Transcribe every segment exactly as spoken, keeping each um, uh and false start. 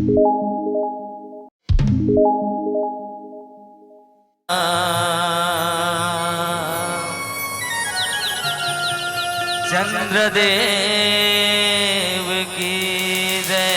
चंद्रदेव की जय।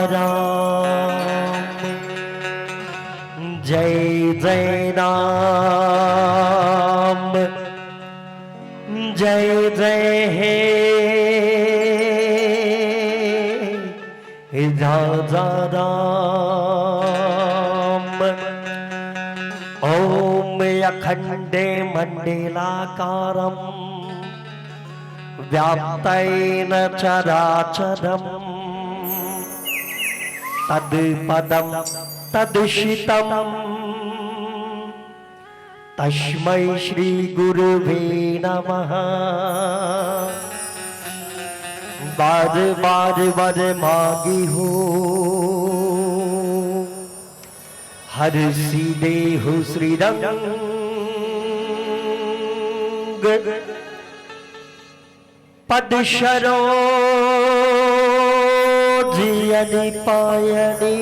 राम, जय जय राम, जय जय हे राजा राम। ओम अखंडे मंडलाकारम व्याप्तेन चराचरम तद पदम तद शितम तस्मै श्री गुरुवे नमः। बार बार वर मागी हो, हरषि देहु श्री रंग। पद सरोज अनि पायनी,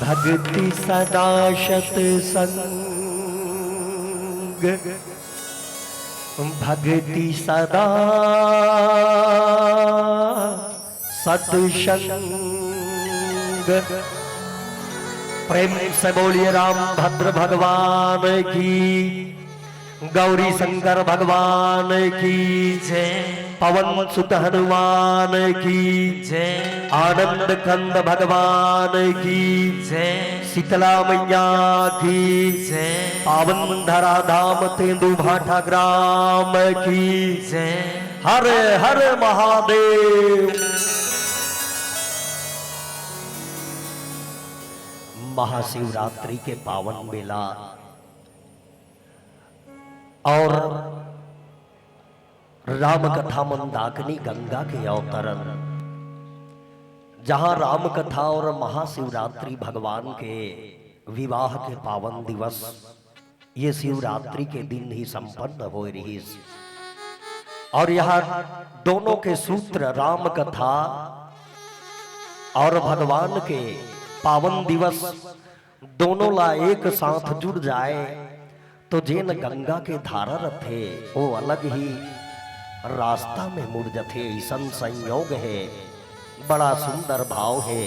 भगति सदा सत संग। भगति सदा सत संग। प्रेम से बोलिए रामभद्र भगवान की, गौरी शंकर भगवान की, जय। पवन सुत हनुमान की, जय। आनंद कंद भगवान की, जय। शीतला मैया की, जय। पावन धरा धाम तेंदू भाटा ग्राम की, जय। हर हर महादेव। महाशिवरात्रि के पावन बेला और राम कथा मंदाकिनी गंगा के अवतरण, जहां राम कथा और महाशिवरात्रि भगवान के विवाह के पावन दिवस, ये शिवरात्रि के दिन ही संपन्न होए रहिस। और यह दोनों के सूत्र राम कथा और भगवान के पावन दिवस दोनों ला एक साथ जुड़ जाए तो जेन गंगा के धारा रथे, वो अलग ही रास्ता में मुड़ जथे। अइसन संयोग है, बड़ा सुंदर भाव है।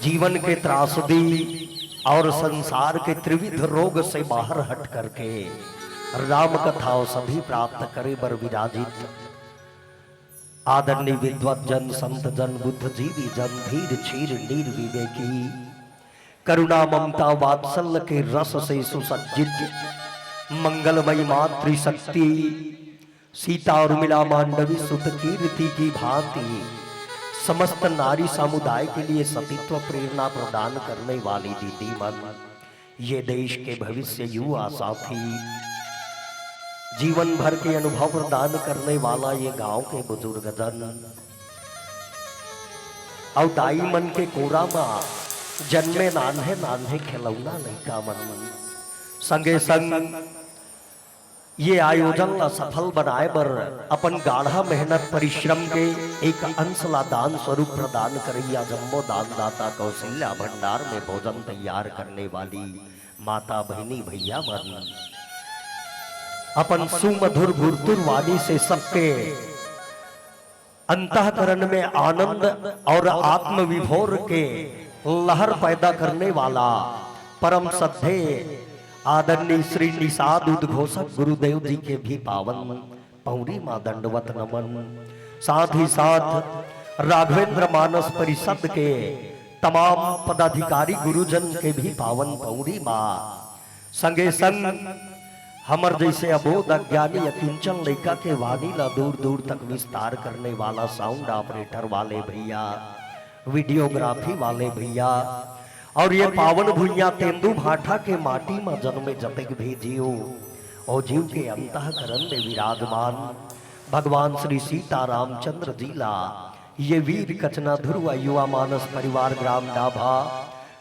जीवन के त्रासदी और संसार के त्रिविध रोग से बाहर हट करके राम कथा औषधि प्राप्त करे बर विराजित आदरणीय विद्वत जन, संत जन, बुद्धिजीवी जन, धीर छीर नीर विवेकी, करुणा ममता वात्सल्य के रस से सुसज्जित, मंगलमयी मातृशक्ति सीता उर्मिला मांडवी सुत कीर्ति की भांति समस्त नारी समुदाय के लिए सतीत्व प्रेरणा प्रदान करने वाली दीदी मन, ये देश के भविष्य युवा साथी, जीवन भर के अनुभव प्रदान करने वाला ये गांव के बुजुर्ग जन, अउ दाई मन के कोरा म जन्मे नान्हे नान्हे खिलौना लइका मन, संगे संग ये आयोजन ला सफल बनाए बर अपन गाढ़ा मेहनत परिश्रम के एक अंश ला दान स्वरूप प्रदान करइया जम्मो दानदाता कौशल्या भंडार में भोजन तैयार करने वाली माता बहिनी भैया मन, अपन सुमधुर गुरतुर वाणी से सबके अंतःकरण में आनंद और आत्म विभोर के लहर पैदा करने वाला परम श्रद्धेय आदरणीय श्री निषाद उद्घोषक गुरुदेव जी के भी पावन पौड़ी मां दंडवत नमन। साथ ही साथ राघवेंद्र मानस परिषद के तमाम पदाधिकारी गुरुजन के भी पावन पौड़ी मां। संगे संग हमर जैसे अबोध अज्ञानी अकिंचन लइका के वाणी ला दूर दूर तक विस्तार करने वाला साउंड ऑपरेटर वाले भैया, वीडियोग्राफी वाले भैया, और ये पावन भुइयां तेंदू भाठा के माटी म जन्मे जतेक भी जीव, ओ जीव के अंतःकरण में विराजमान भगवान श्री सीता रामचंद्र जी ला ये वीर कचना ध्रुव युवा मानस परिवार ग्राम डाभा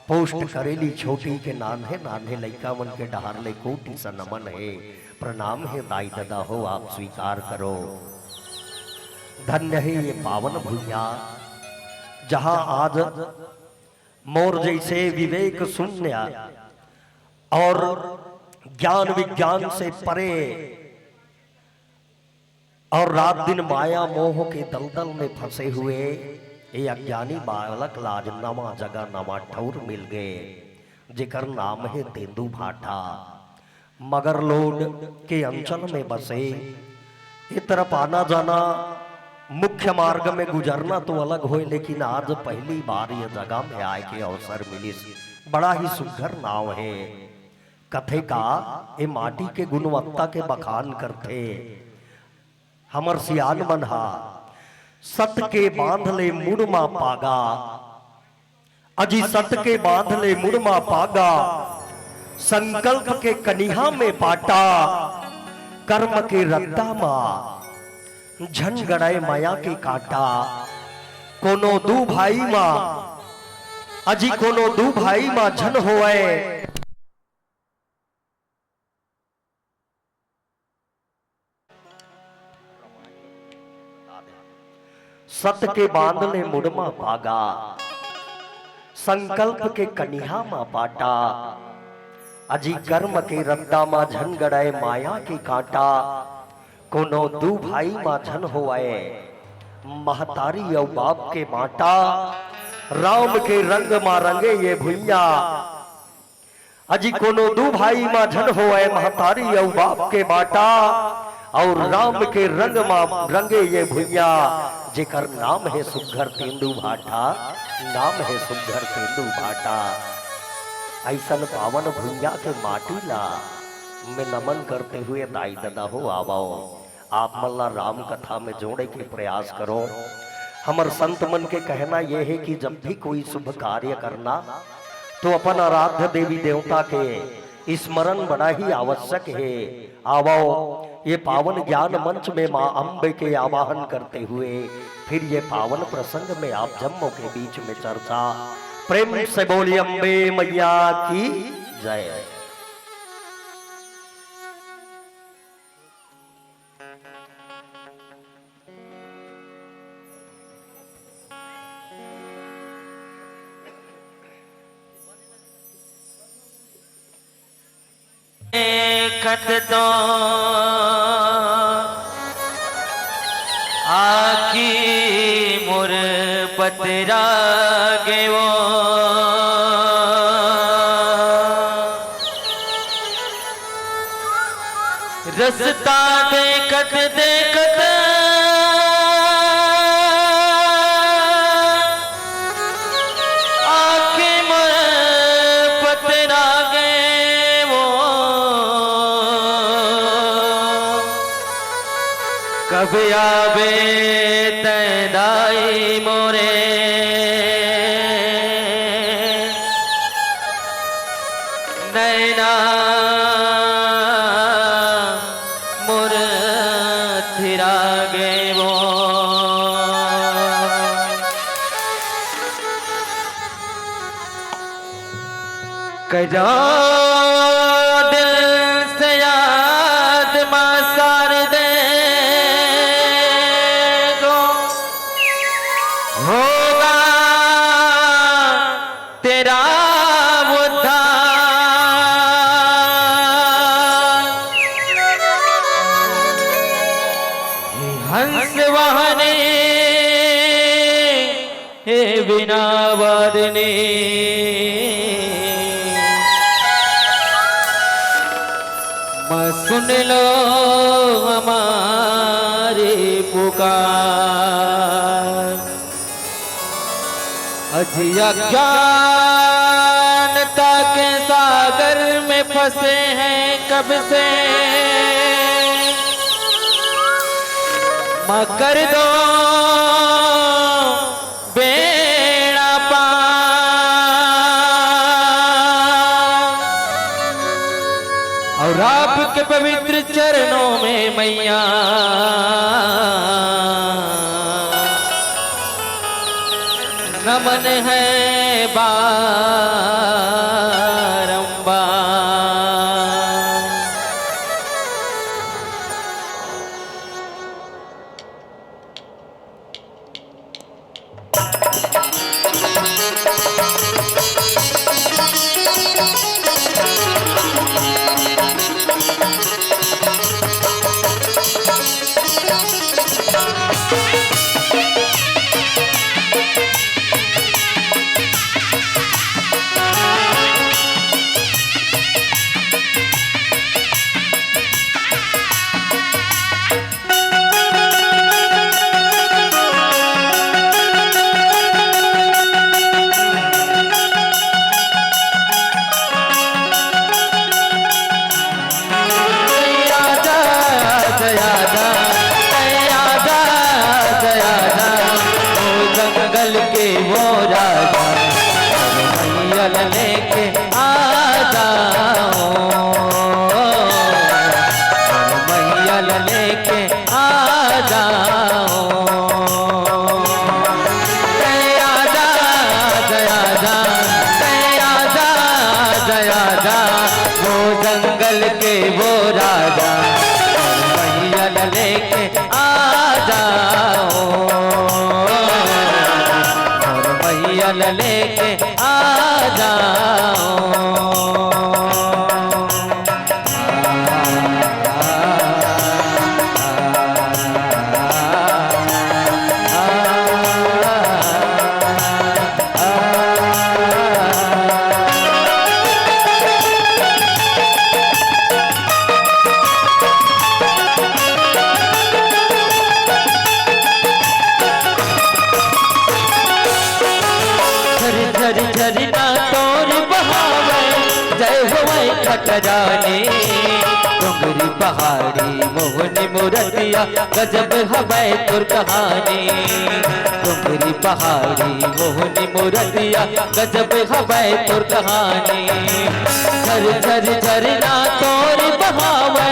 पोस्ट करेली छोटी के नान्हे नान्हे लइका मन के डहार ले कोटि स नमन हे, प्रणाम हे दाई ददा हो, आप स्वीकार करो। धन्य हे ये पावन भुइयां, जहां आज मोर जैसे विवेक शून्य और ज्ञान विज्ञान से परे और रात दिन माया मोह के दलदल में फंसे हुए ये अज्ञानी बालक ला आज नवा जगह, नवा ठौर मिल गए, जेकर नाम हे तेंदू भाटा। मगरलोड के अंचल में बसे, ए तरफ आना जाना, मुख्य मार्ग में गुजरना तो अलग होय, लेकिन आज पहली बार ये जगह में आय के अवसर मिलिस। बड़ा ही सुघर नाव हे। कथे का ए माटी के गुणवत्ता के बखान करथे हमर सियान मन हा, सत के बांध ले मुड़ मा पागा, अजी सत के बांध ले मुड़ मा पागा, संकल्प के कनिहा में पाटा, कर्म के रद्दा मा झन गड़ाय माया के कांटा। कोनो दू भाई मा, अजी कोनो दू भाई मा झन होवय। सत के बांध ले मुड़ मा पागा, संकल्प के कनिहा मा पाटा, अजी कर्म के रद्दा मा झन गड़ाय माया के कांटा। कोनो दू भाई मा झन होवय, महतारी अउ बाप के बांटा। राम के रंग मा रंगे ये भुइयां, अजी कोनो दू भाई मा झन होवय, महतारी अउ बाप के बांटा, अउ राम के रंग मा रंगे ये भुइयां, जेकर नाम हे सुघर तेंदू भाटा, नाम हे सुघर तेंदू भाटा। अइसन पावन भुइयां के माटी ला मैं नमन करते हुए दाई ददा हो आवव। आप मन ला राम कथा में जोड़े के प्रयास करो। हमर संत मन के कहना ये हे कि जब भी कोई शुभ कार्य करना, तो अपन आराध्य देवी देवता के स्मरण बड़ा ही आवश्यक हे। आवव, ये पावन ज्ञान मंच में माँ अम्बे के आवाहन करते हुए फिर ये पावन प्रसंग में आप जम्मों के बीच में चर्चा। प्रेम से बोलिए अम्बे मैया की जय। देखत तो आखी मोर पतरा गेवो। रस्ता देखत देखत आँखें मोर पतरा गेवो। कब आबे तैं दाई मोरे नैना मोर थिरा गेवो। करो दिल से याद माँ शारदे को, होगा तेरा उद्धार। हे हंस वाहनी, हे वीणा वादनी, माँ सुन लो हमारी पुकार। अजी अज्ञानता के सागर में फंसे हैं कब से, माँ कर दो बेड़ा पार। और आपके पवित्र चरणों में मैया नमन है बारंबार। लेके आ जाओ। झर झर झरना तोर बहावे, जय होवे खटरानी। डोंगरी पहाड़ी मोहनी मूरतिया, गजब हवे तोर कहानी। डोंगरी पहाड़ी मोहनी मूरतिया, गजब हवे तोर कहानी। झर झर झरना तोर बहावे,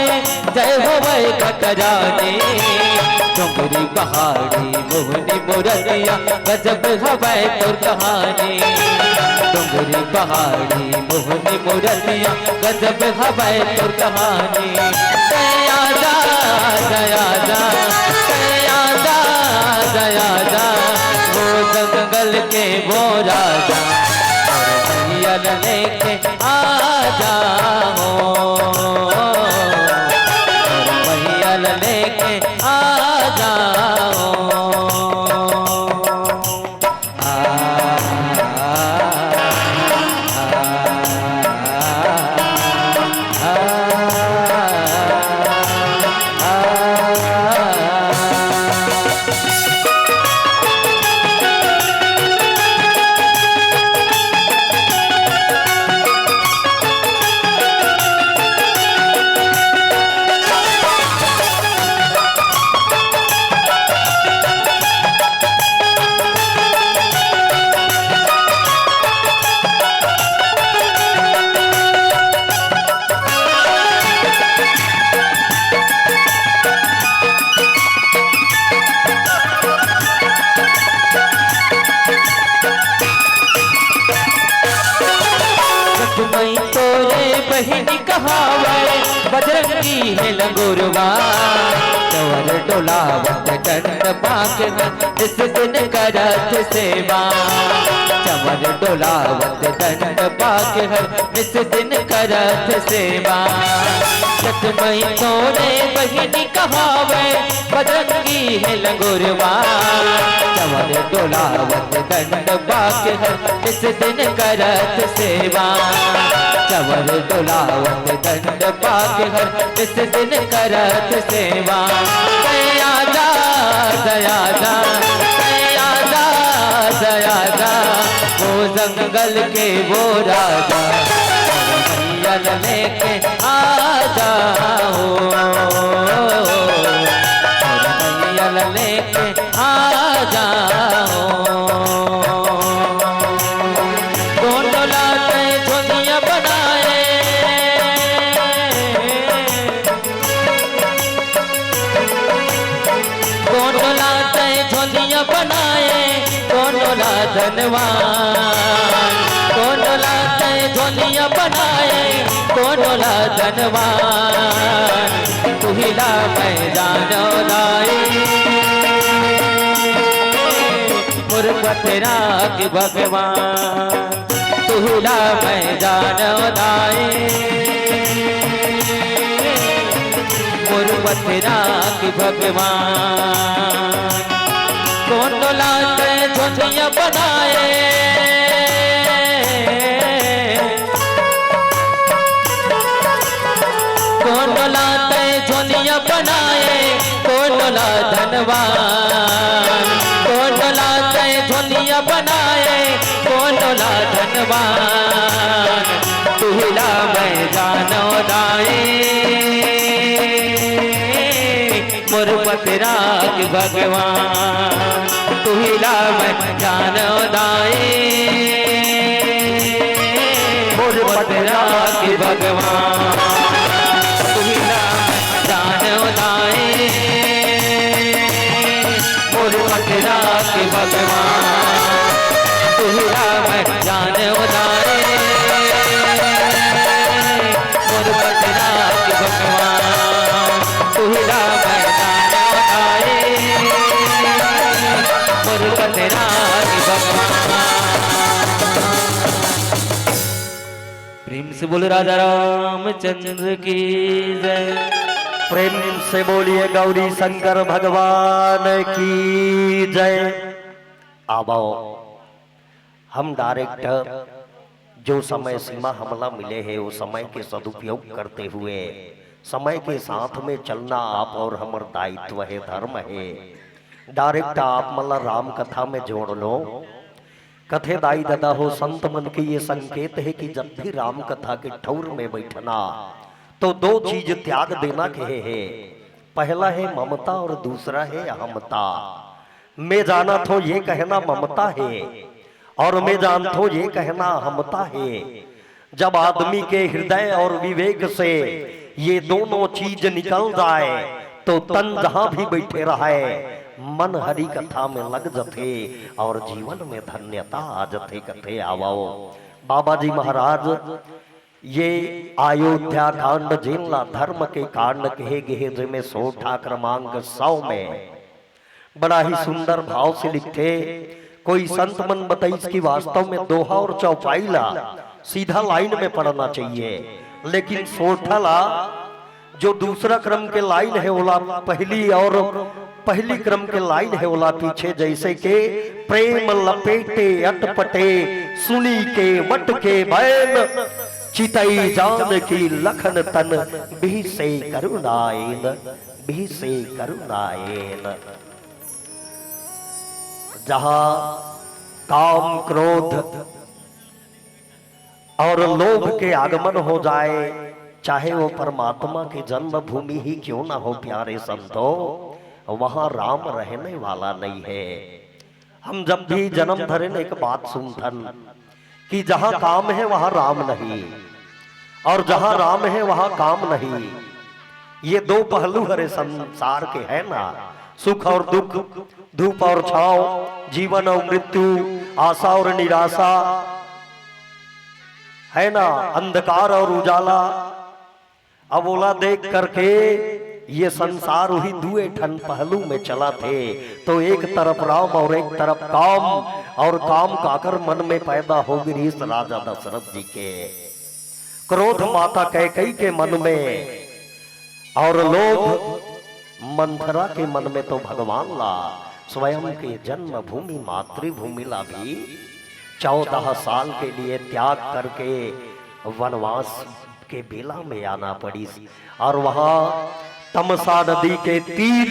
जय होवे खटरानी। डोंगरी पहाड़ी मोहनी मूरतिया, गजब हवे तोर कहानी। डोंगरी पहाड़ी मोहनी मूरतिया, गजब हवे तोर कहानी। दया दा, दया दा, दया दा, दया दा, वो जंगल के वो राजा, और मैया लेके आ जाओ, मैया लेके आ जाओ। आ, आ, आ, आ, आ, आ। सतमई तोरे बहिनी कहावय, बजरंगी हे लंगुरवा। चवर डोलावत दंड पाके इस दिन करत सेवा। चवर डोलावत दंड पाके हर निस दिन करत सेवा। सतमई तोरे बहिनी कहावे, बजरंगी हे लंगुरवा। चवर डोलावत दंड पाके हर निस दिन करत सेवा। चवर डोलावत दंड पाके हर इस दिन करत सेवा। दया दा, दया दा, दया दा, दया दा, वो जंगल के वो राजा, मैया लेके आ जाओ, मैया लेके आ जाओ। कोन डोला तै झोलिया बनाए, कोन डोला तै झोलिया बनाए, कोन डोला धनवान, कोन डोला तै झोलिया बनाए, कोन डोला धनवान। तुहिला मैं जानो दाई, मोर पथरा के भगवान। तुहिला मैं जानो दाई, मोर पथरा के भगवान। कोन डोला तै झोलिया बनाए, कोन डोला तै झोलिया बनाए, कोन डोला धनवान, कोन डोला तै झोलिया बनाए, कोन डोला धनवान। तुहिला मैं जानो दाई, मोर पथरा के भगवान। तुहिला मैं जानो दाई, मोर पथरा के भगवान। तुहिला मैं जानो दाई, मोर पथरा के भगवान। तुहिला मैं जानो दाई, मोर पथरा के भगवान। तुहिला मैं जानो दाई, मोर पथरा के भगवान। बोले राजा रामचंद्र की जय। प्रेम से बोलिए गौरी शंकर भगवान की जय। आबाओ, हम डायरेक्ट जो समय सीमा हमला मिले हे, वो समय के सदुपयोग करते हुए समय के साथ में चलना आप और हमर दायित्व हे, धर्म हे। डायरेक्ट आप मन ला राम कथा में जोड़ लो। कथे दाई ददा हो, संत मन के ये संकेत हे कि जब भी राम कथा के ठौर में बैठना, तो दो चीज त्याग देना कहे हे। पहला हे ममता और दूसरा हे अहमता। मैं जानत हों ये कहना ममता हे और मैं जानत हों ये कहना अहमता हे। जब आदमी के हृदय और विवेक से ये दोनों चीज निकल जाए, तो तन जहां भी बैठे रहे, मन हरि कथा में लग जथे और जीवन में धन्यता आ जथे। कथे आवो बाबा जी महाराज, ये अयोध्या कांड, जेन ला धर्म के कांड कहे गे हे, जेमे सोरठा क्रमांक सौ में बड़ा ही सुंदर भाव से लिखथे। कोई संत मन बताइस कि वास्तव में दोहा और चौपाई ला सीधा लाइन में पढ़ना चाहिए, लेकिन सोरठा ला जो दूसरा क्रम के लाइन हे, ओला पहली और पहली क्रम के लाइन हे, ओला पीछे, जैसे के प्रेम लपेटे अटपटे, सुनी केवट के बैन, चितई जानकी लखन तन बिहसे करुणाएन, बिहसे करुणाएन। जहां काम, क्रोध और लोभ के आगमन हो जाए, चाहे वो परमात्मा के जन्मभूमि ही क्यों ना हो, प्यारे संतो, वहां राम रहने वाला नहीं है। हम जब भी जन्म धरेन, एक बात सुनथन कि जहां काम हे, वहां राम नहीं, और जहां राम हे, वहां काम नहीं। ये दो पहलू हरे संसार के, है ना, सुख और दुख, धूप और छांव, जीवन और मृत्यु, आशा और निराशा, है ना, अंधकार और उजाला। अब ओला देख करके ये संसार उही दुए ठन पहलू में चलत हे, तो एक तरफ राम और एक तरफ काम, और काम काकर मन में पैदा हो गिस राजा दशरथ जी के। क्रोध माता कैकई के मन में और लोभ मंथरा के मन में तो भगवान ला स्वयं के जन्मभूमि, मातृभूमि ला भी चौदह साल के लिए त्याग करके वनवास के बेला में आना पड़िस। और वहां तमसा नदी के तीर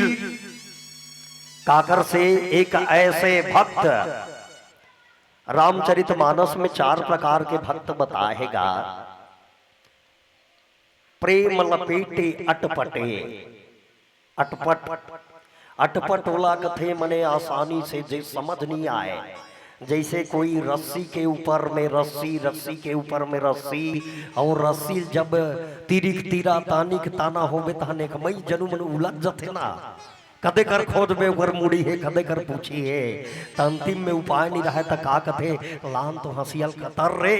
काकर से एक ऐसे भक्त, रामचरितमानस में चार प्रकार के भक्त बताए गा। प्रेम लपेटे अटपटे। अटपट, अटपट ओला कथे, मने आसानी से जे समझ नहीं आए, जैसे कोई रस्सी के ऊपर में रस्सी, रस्सी के ऊपर में रस्सी, और रस्सी जब तिरिक तिरा तानिक ताना होबे, तहन एक मई जनु मन उलझ जथे ना। कदे कर खोजबे ओकर मुड़ी हे, कदे कर पूछी हे, त अंतिम में उपाय नहीं रहे, त का कथे, लान तो हंसियल कतर रे,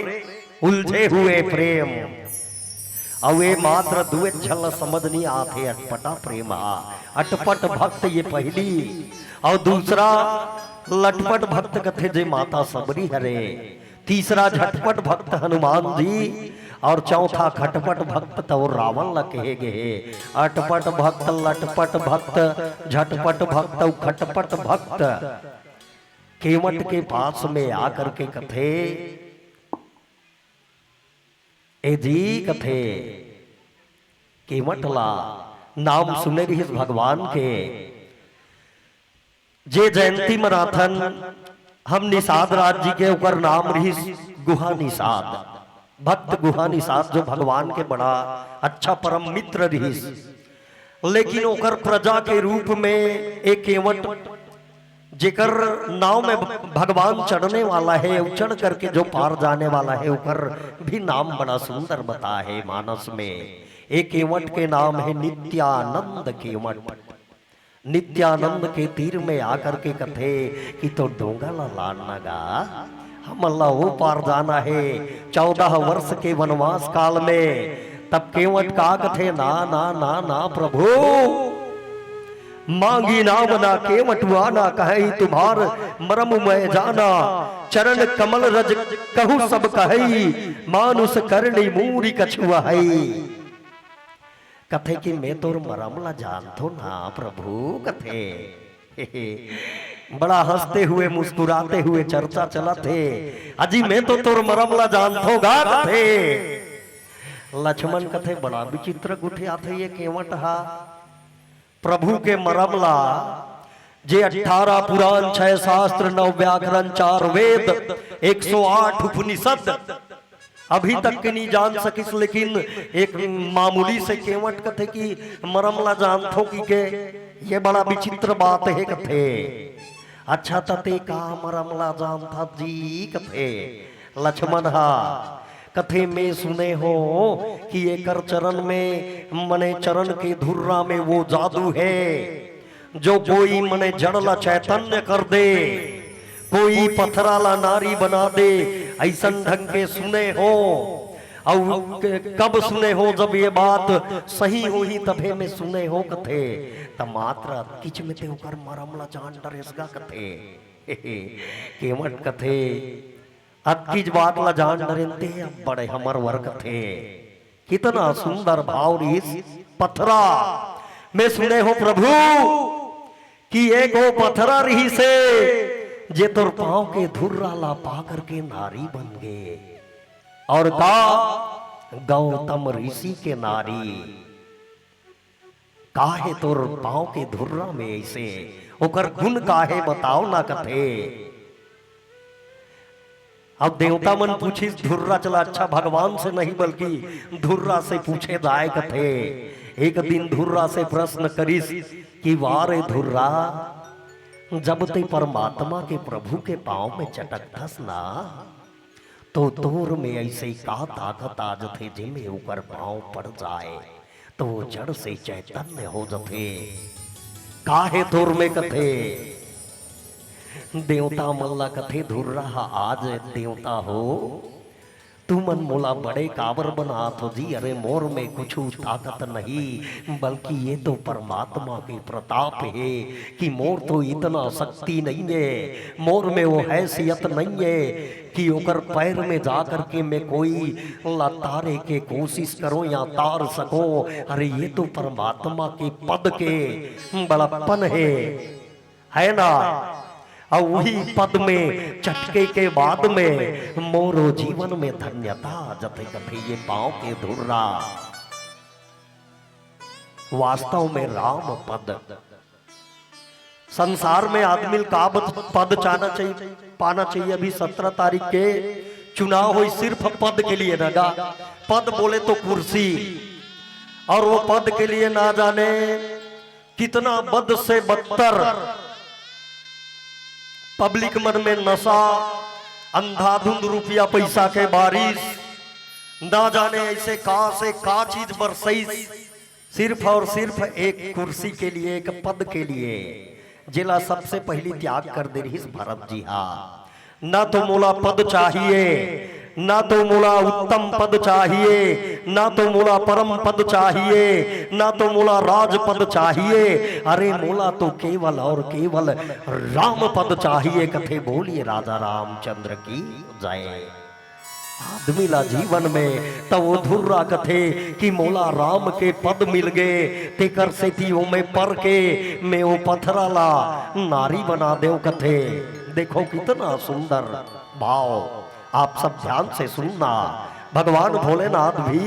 उलझे हुए प्रेम। अउ ये मात्र दुए झन ल समझ नहीं आथे, अटपटा प्रेम हा। अटपट भक्त ये पहली, और दूसरा लटपट भक्त कथे जे माता सबरी हरे, तीसरा झटपट भक्त हनुमान जी, और चौथा खटपट भक्त तो रावण ल कहे गे हे। अटपट भक्त, लटपट भक्त, झटपट भक्त और खटपट भक्त केवट के पास में आकर के कथे, ए जी, कथे, केवट ला नाम सुने रिहिस भगवान के, जे जयंती मनाथन हम निषाद राज जी के, ओकर नाम रिहिस गुहा निषाद, भक्त गुहा निषाद, जो भगवान के बड़ा अच्छा परम मित्र रिहिस। लेकिन ओकर प्रजा के रूप में एक केवट, जेकर नाव में भगवान चढ़ने वाला हे, उ चढ़ करके जो पार जाने वाला हे, ओकर भी नाम बड़ा सुंदर बताए हे मानस में। एक केवट के नाम हे नित्यानंद केवट। नित्यानंद के तीर में आकर के कथे कि तो डोंगा ला लान ना गा, हमन ला ओ पार जाना हे। चौदह वर्ष के वनवास काल में तब केवट का कथे, ना, ना, ना, ना प्रभु, मांगी नाम ना केवटुआ ना कहई तुम्हार मरम मैं जाना। चरण कमल रज कहु सब कहई मानुष करनी मूरी कछुआ हई। कथे कि मैं तोर मरम ला जानथो ना प्रभु, कथे। बड़ा हंसते हुए मुस्कुराते हुए चर्चा चलत हे। अजी मैं तो तोर मरम ला जानथो गा, कथे। लक्ष्मण कथे बड़ा विचित्र गुठियाथे ये केवट हा। प्रभु के मरम ला, जे अठारह पुराण, छह शास्त्र, नौ व्याकरण, चार वेद, एक सौ आठ उपनिषद, अभी तक के नहीं जान सकिस, लेकिन एक मामूली से केवट कथे कि मरम ला जानथो कि के, ये बड़ा विचित्र बात हे कथे। अच्छा तते का मरम ला जानथा जी, कथे लक्ष्मण हा। कथे में सुने हो कि एकर चरण में, मने चरण के धुर्रा में वो जादू हे जो कोई मने जड़ ला चैतन्य कर दे, कोई पथरा ला नारी बना दे, ऐसन ढंग के सुने हो। अउ क-, कब सुने हो जब ये बात सही होही तभे में सुने हो कथे। त मात्र अतकिच में ते ओकर मरम ला जान डरेस गा कथे। केवट कथे अतकीच बात ला जान डरेन ते अब बड़े हमर वर कथे। कितना सुंदर भाव रिहिस पथरा। मैं सुने हो प्रभु कि एक वो पथरा रिहिसे जे तोर पांव के धुर्रा ला पा करके नारी बन गे। और का गौतम ऋषि के नारी काहे तोर पांव के धुर्रा में ऐसे ओकर गुण काहे बताओ ना कथे। अब देवता मन पूछिस धुर्रा चला, अच्छा भगवान से नहीं बल्कि धुर्रा से पूछे जाए कथे। एक दिन धुर्रा से प्रश्न करिस कि वाह रे धुर्रा, जब ते परमात्मा के प्रभु के पांव में चटकथस ना तो तोर में ऐसे का ताकत आ जथे जेमे ओकर पांव पड़ जाए तो वो जड़ से चैतन्य हो जथे। काहे तोर में कथे देवता मन ला कथे धुर्रा हा आज देवता हो तुमन मोला बड़े काबर बनात हो जी। अरे मोर में कुछु ताकत नहीं बल्कि ये तो परमात्मा के प्रताप हे कि मोर तो इतना शक्ति नहीं है, मोर में वो हैसियत नहीं है कि ओकर पैर में जा करके मैं कोई ला तारे के कोशिश करो या तार सको। अरे ये तो परमात्मा के पद के बड़प्पन हे, है ना। अउ वही पद में चटके के बाद में मोरो जीवन में धन्यता जथे कथे ये पांव के धुर्रा। वास्तव में राम पद संसार में आदमी का पद चाहना चाहिए, पाना चाहिए। अभी सत्रह तारीख के चुनाव होई सिर्फ पद के लिए ना गा। पद बोले तो कुर्सी, और वो पद के लिए ना जाने कितना बद से बदतर पब्लिक मन में नशा, अंधाधुंध रुपया पैसा के बारिश, ना जाने ऐसे का से का चीज बरसईस, सिर्फ और सिर्फ एक कुर्सी के लिए, एक पद के लिए, जेला सबसे पहली त्याग कर दे रहिस भरत जी हा। ना तो मोला पद चाहिए, ना तो मोला उत्तम पद चाहिए, ना तो मोला परम पद चाहिए, ना तो मोला राजपद चाहिए। अरे मोला तो केवल और केवल राम पद चाहिए। कथे बोलिए राजा रामचंद्र की जय। आदमी ला जीवन में त वो धुर्रा कथे कि मोला राम के पद मिल गे, तेकर सेती ओमे पर के मैं वो पथरा ला नारी बना देव कथे। देखो कितना सुंदर भाव। आप सब ध्यान से सुनना, भगवान भोलेनाथ भी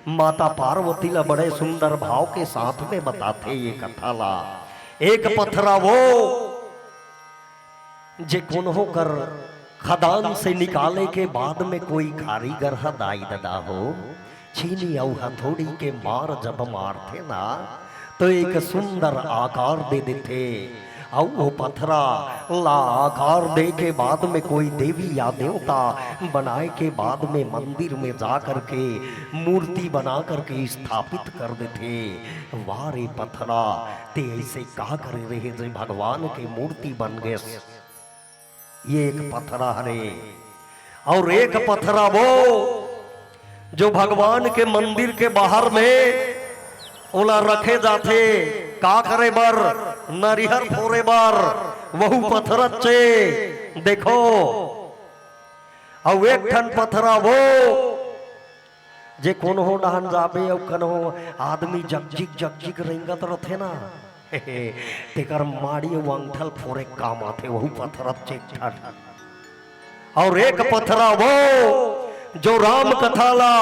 माता पार्वती ला बड़े सुंदर भाव के साथ में बताथे ये कथा ला। एक पथरा वो जे कोनो कर खदान से निकाले के बाद में कोई कारीगर ह दाई ददा हो, छीनी अउ हथौड़ी के मार जब मारथे ना, तो एक सुंदर आकार दे देथे। अउ वो पथरा ला आकार दे के बाद में कोई देवी या देवता बनाए के बाद में मंदिर में जा करके मूर्ति बना करके स्थापित कर देथे। वाह रे पथरा, ते ऐसे का करे रहे जे भगवान के मूर्ति बन गे? ये एक पथरा हरे, और एक पथरा वो जो भगवान के मंदिर के बाहर में ओला रखे जाथे। का करे बर? नरिहर फोरे बर वहू पथरच्चे। देखो, अउ एक ठन पथरा वो, जे कोनो डहन जाबे अउ कनो आदमी जगजिग जगजिग रेंगत रथे ना, तेकर माड़ी अउ अंगठल फोरे काम आथे, वहू पथरच्चे एक ठन। अउ एक पथरा वो, जो राम कथा ला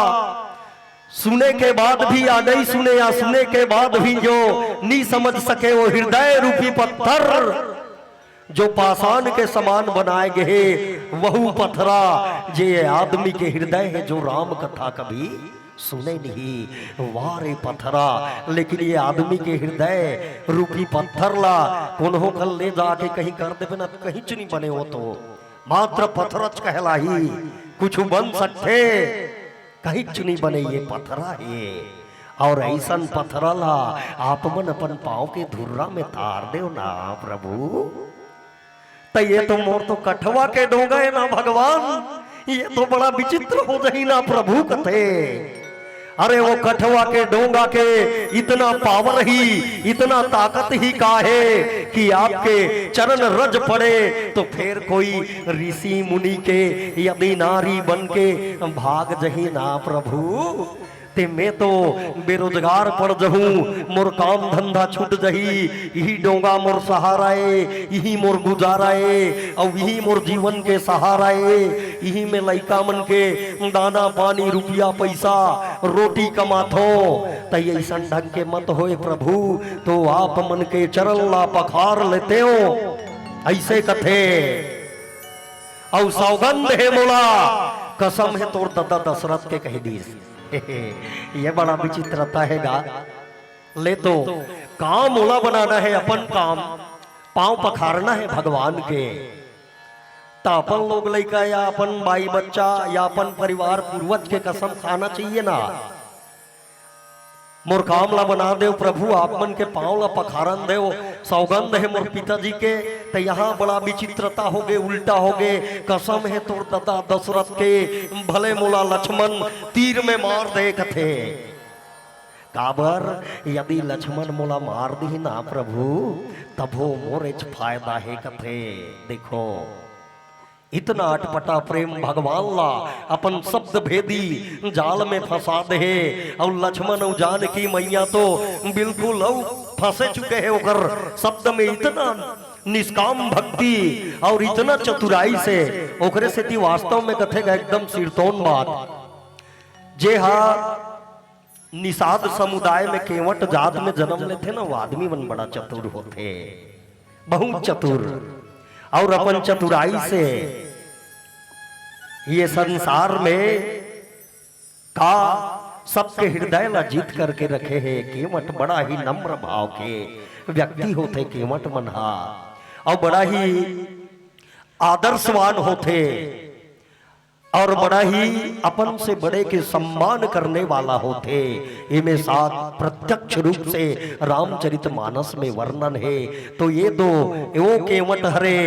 सुने के बाद भी या नहीं सुने, या सुने के बाद भी जो नहीं समझ सके, वो हृदय रूपी पत्थर जो पाषाण के समान बनाए गए, वहू पथरा जे आदमी के हृदय है, जो राम कथा कभी सुने नहीं। वाह रे पथरा, लेकिन ये आदमी के हृदय रूपी पत्थर ला कोनो कल ले जाके कहीं कर देबे ना, कहीं च नहीं बने हो तो। मात्र पथरच कहलाही, कुछु बन सकथे, कहीं च नहीं बने ये पथरा हे। अउ अइसन पथरा ला आप मन अपन पाँव के धुर्रा में तार देव ना प्रभु। त ये तो मोर तो कठवा के डोंगा हे ना भगवान, ये तो बड़ा विचित्र हो जही ना प्रभु कथे। अरे वो कठवा के डोंगा के इतना पावर ही, इतना ताकत ही का हे कि आपके चरण रज पड़े तो फेर कोई ऋषि मुनि के यदि नारी बन के भाग जही ना प्रभु, ते मैं तो बेरोजगार पड़ जहूं, मोर काम धंधा छूट जही, इही डोंगा मोर सहारा ए, इही मोर गुजारा ए, अउ इही मोर जीवन के सहारा ए, इही में लइका मन के दाना पानी, रुपया पैसा, रोटी कमाथो। त अइसन ढंग के मत होय प्रभु, तो आप मन के चरण ला पखार लेतेव, अइसे कथे। अउ सौगंध हे मोला, कसम हे तोर ददा दशरथ के, कहि दीस। ये बड़ा विचित्रता हे गा। ले तो काम ओला बनाना हे, अपन काम, पाँव पखारना हे भगवान के। त अपन लोग लइका या अपन बाई बच्चा या अपन परिवार पूर्वज के कसम खाना चाहिए ना। मोर काम ला बना देव प्रभु, आप मन के पाँव ला पखारन देव, सौगंध हे मोर पिताजी के। त यहाँ बड़ा विचित्रता होगे, उल्टा होगे। कसम हे तोर ददा दशरथ के, भले मोला लक्ष्मण तीर में मार दे कथे। काबर, यदि लक्ष्मण मोला मार दिही ना प्रभु, तभो मोरेच फायदा हे कथे। देखो, इतना अटपटा प्रेम भगवान ला अपन शब्द भेदी जाल में फंसा देहे। अउ लक्ष्मण अउ जानकी मैया तो बिल्कुल अउ फंसे चुके हे ओकर शब्द में। इतना निष्काम भक्ति अउ इतना चतुराई से, ओकरे सेती वास्तव में कथे गा एकदम सिरतोन बात। जे हा निषाद समुदाय में केवट जात में जन्म लेथे ना, वो आदमी मन बड़ा चतुर होथे, बहुत चतुर। अउ अपन चतुराई से ये संसार में का सबके हृदय ला जीत करके रखे हे। केवट बड़ा ही नम्र भाव के व्यक्ति होथे, केवट मन हा, अउ बड़ा ही आदर्शवान होथे। अउ बड़ा ही अपन से बड़े के सम्मान करने वाला होथे। एमे साथ प्रत्यक्ष रूप से रामचरित मानस में वर्णन हे। तो ये तो वो केवट हरे,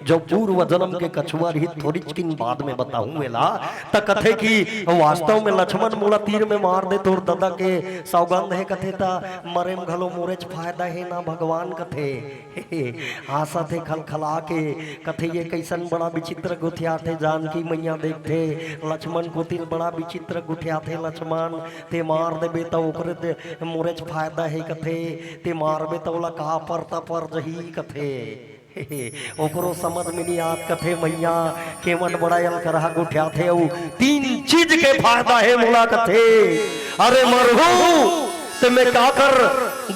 जो पूर्व जन्म के कछुआ रही, थोड़ी चिकिन बाद में बताहूं एला। त कथे कि वास्तव में लक्ष्मण मोला तीर में मार दे, तोर ददा के सौगंध हे कथे, त मरे में घलो मोरेच फायदा हे ना भगवान कथे। हाँसत हे खलखला के, कथे, "ये कइसन बड़ा विचित्र गोठियाथे।" जानकी मैया देखथे, लक्ष्मण कोति ल, "बड़ा विचित्र गोठियाथे लक्ष्मण, ते मार देबे त ओकरे ते मोरेच फायदा हे," कथे, "ते मारबे त ओला का परता पर जही," कथे। ओकरो समझ में नइ आत, कथे, "मैया, केवट बड़ा अलकरहा गोठियाथे, अउ तीन चीज के फायदा हे मोला," कथे। "अरे मरहू, त मैं काकर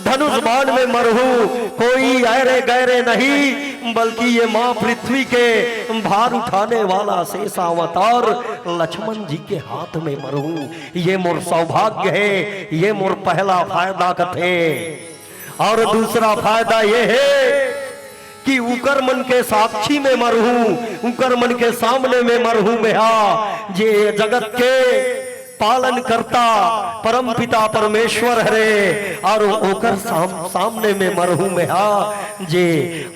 धनुष बाण में मरहूं, कोई ऐरे गैरे नहीं, बल्कि ये माँ पृथ्वी के भार उठाने वाला शेषावतार लक्ष्मण जी के हाथ में मरहूं, ये मोर सौभाग्य हे, ये मोर पहला फायदा," कथे। अउ दूसरा फायदा ये हे कि उकर मन के साक्षी में मरहूं, उकर मन के सामने में मरहूं मैं हा, जे ये जगत के पालन करता, परम पिता परमेश्वर हरे, अउ ओकर साम-, सामने में मरहूं मैं हा, जे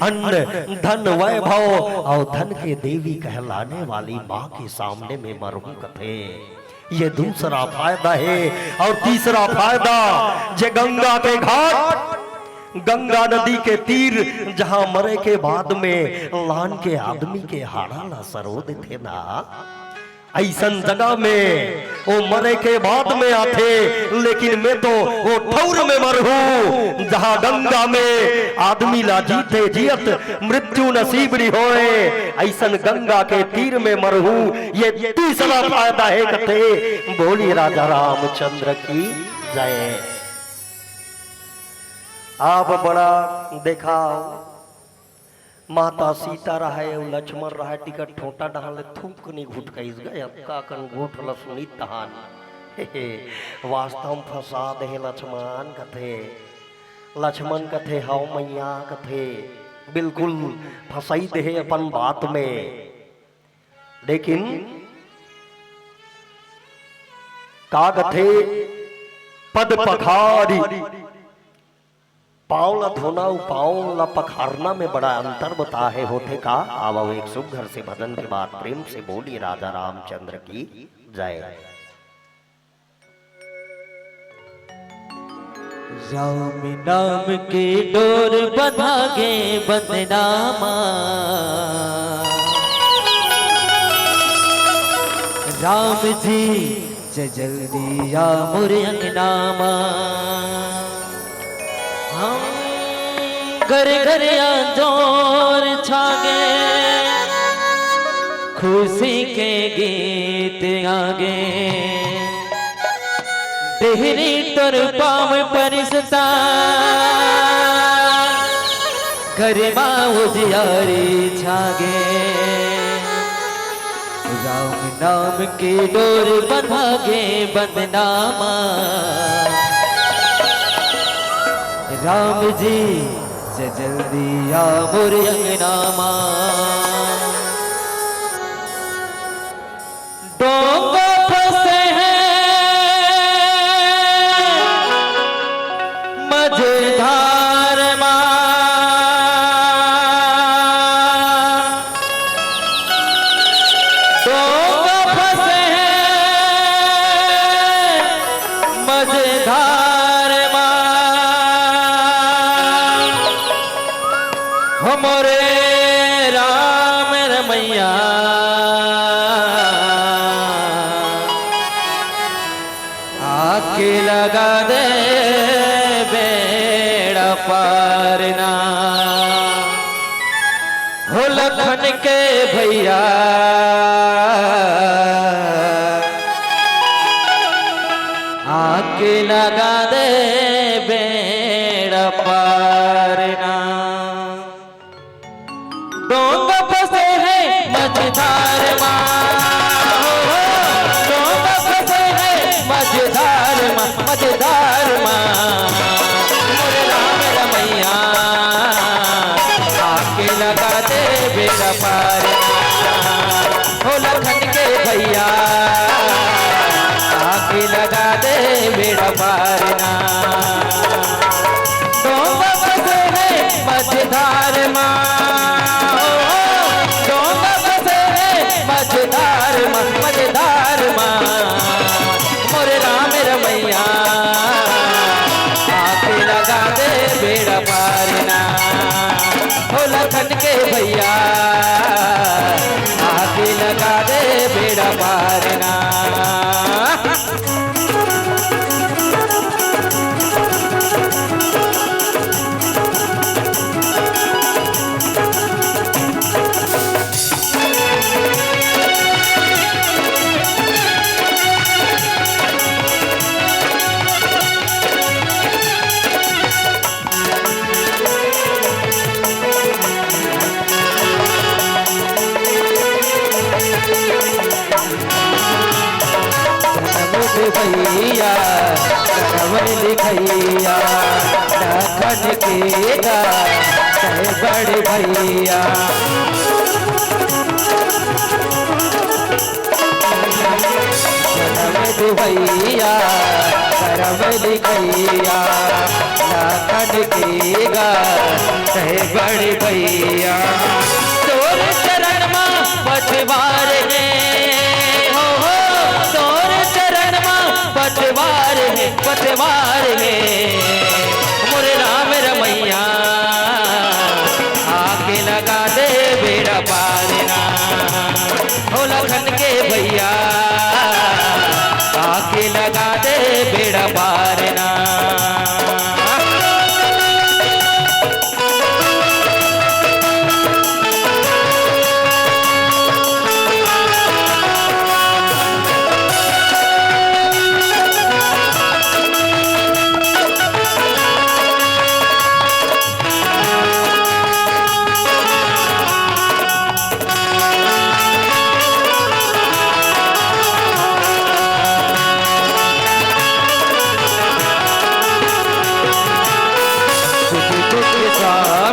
अन्न, धन, वैभव अउ धन के देवी कहलाने वाली माँ के सामने में मरहूं कथे। ये दूसरा फायदा हे। अउ तीसरा फायदा, जे गंगा के घाट गंगा नदी के तीर, जहां मरे के बाद में लान के आदमी के हाड़ा ला सरो देथे ना, अइसन जगह में ओ मरे के बाद में आथे, लेकिन मैं तो ओ ठौर में मरहूं, जहां गंगा में आदमी ला जीते जियत मृत्यु नसीब नी होय। अइसन गंगा के तीर में मरहूं, ये तीसरा फायदा हे कथे। बोलिए राजा रामचंद्र की जय। आप बड़ा देखा, माता सीता रहय अउ लक्ष्मण रहय, टिकट ठोंटा डहान ले थूक नी घुटकाइस गा, अतका कन घुट ल सुनिस तहान। हे, हे, वास्तव म फंसा देहे लक्ष्मण कथे। लक्ष्मण कथे, "हव मैया," कथे, "बिल्कुल फंसई देहे अपन बात में।" लेकिन का कथे, पद पखारी पांव ला धोना अउ पांव ला पखारना में बड़ा अंतर बताहे होथे का? आवव एक सुग्घर से भजन के बाद प्रेम से बोलिए राजा रामचंद्र की जय। राम नाम के डोर बंधा गे बंधना मा। राम जी जय जल्दी आ मोर अंगना मा। हम घर घर अंजोर छागे, खुशी के गीत आगे। डेहरी तोर पाँव परिसता, घर मा उजियारी छागे। राम नाम के डोर बंधा गे बंधना मा। राम जी जय जल्दी आ मोर अंगना मा। डोंगा फंसे हे मझधार मा। डोंगा फंसे हे मझधार मा। हमरे राम रमैया आके लगा दे बेड़ा पार ना। हो लखन के भैया आके लगा दे बेड़ा पार ना। डोंगा फंसे हे मझधार मा, हो, हो, डोंगा फंसे हे मझधार मा, मझधार मा। मोरे राम रमैया आके लगा दे बेड़ा पार ना। हो लखन के भैया आके लगा दे बेड़ा पार ना। डोंगा फंसे हे मझधार मा, ओ, डोंगा फंसे हे मझधार मा, मझधार मा। मोरे राम रमैया आके लगा दे बेड़ा पार ना। हो लखन के भैया आके लगा दे बेड़ा पार ना। भैया करम लिखैया लखन के गा कहे बड़ भैया। करम भैया करम लिखैया लखन के गा कहे बड़ भैया। तोर चरण मा पतवार हे, हो, हो, तोर चरण मा पतवार हे, पतवार हे। मोरे राम रमैया